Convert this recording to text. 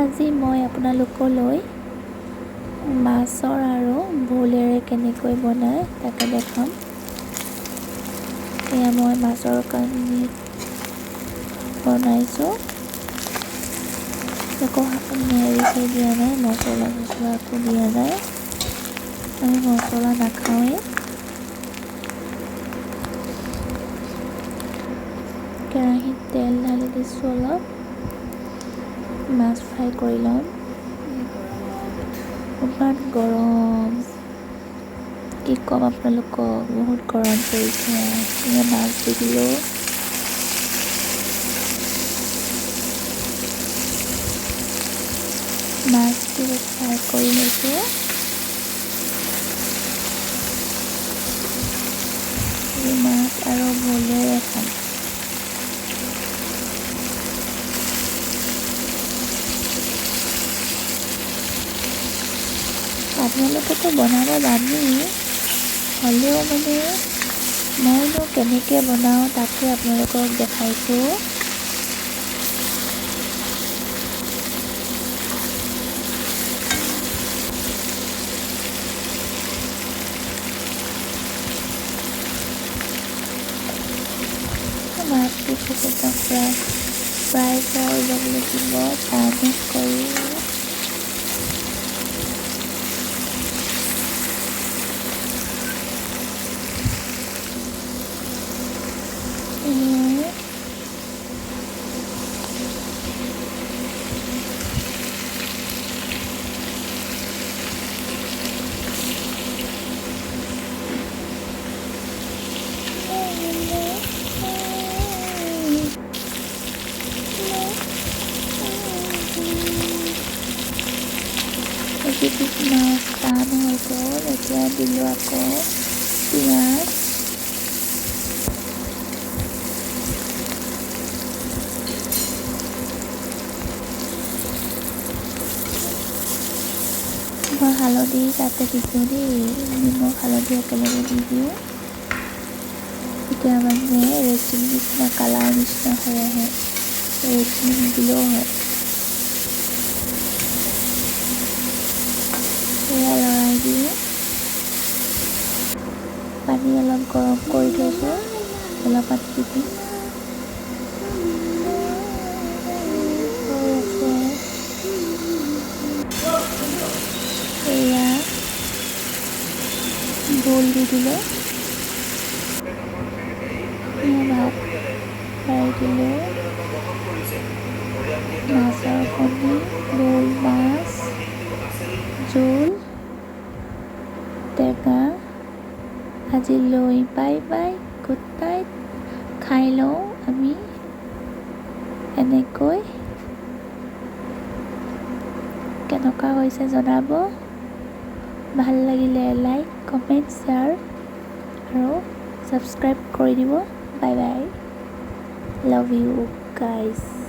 আজি মই আপোনালোকলৈ মাছৰ আৰু ভোলেৰে কেনেকৈ বনায় তাকে দেখাম। এয়া মই মাছৰ কাৰণে বনাইছোঁ। একো হেৰি চেৰি দিয়া নাই, মছলা চছলা একো দিয়া নাই, আমি মছলা নাখাওঁৱেই। কেৰাহীত তেল ঢালি দিছোঁ অলপ, মাছ ফ্ৰাই কৰি ল'ম। ইমান গৰম, কি ক'ম আপোনালোকক, বহুত গৰম পৰিছে। এয়া মাছ দি দিলোঁ। মাছটো ফ্ৰাই কৰি লৈছোঁ। মাছ আৰু ভোলেৰে খাম। আপোনালোকেতো বনাব জানেই, হ'লেও মানে মইনো কেনেকৈ বনাওঁ তাকে আপোনালোকক দেখাইছোঁ। মাছটো একদম ফ্ৰাই ফ্ৰাই কৰি ল'ব লাগিব, টান কৰি। মাছ টান হৈ গ'ল। এতিয়া দিলোঁ আকৌ পিঁয়াজ। মই হালধি তাতে দিছোঁ দেই, নিমখ হালধি একেলগে দি দিওঁ। তেতিয়া মানে ৰেড চিলি নিচিনা কালাৰ নিচিনা হৈ আহে, ৰেড চিলি নিদিলেও হয়। এয়া লৰাই দিওঁ। পানী অলপ গৰম কৰি থৈছোঁ, অলপ পানী দি দিম। হৈ আছে। এয়া ভোল দি দিলোঁ, ভাত ফ্ৰাই দিলোঁ, মাছৰ কণী, ভোল, মাছ জোল, টেঙা। আজিলৈ বাই বাই, গুড নাইট। খাই লওঁ আমি এনেকৈ। কেনেকুৱা হৈছে জনাব। ভাল লাগিলে লাইক, কমেণ্ট, শ্বেয়াৰ আৰু ছাবস্ক্ৰাইব কৰি দিব। Bye bye, love you guys.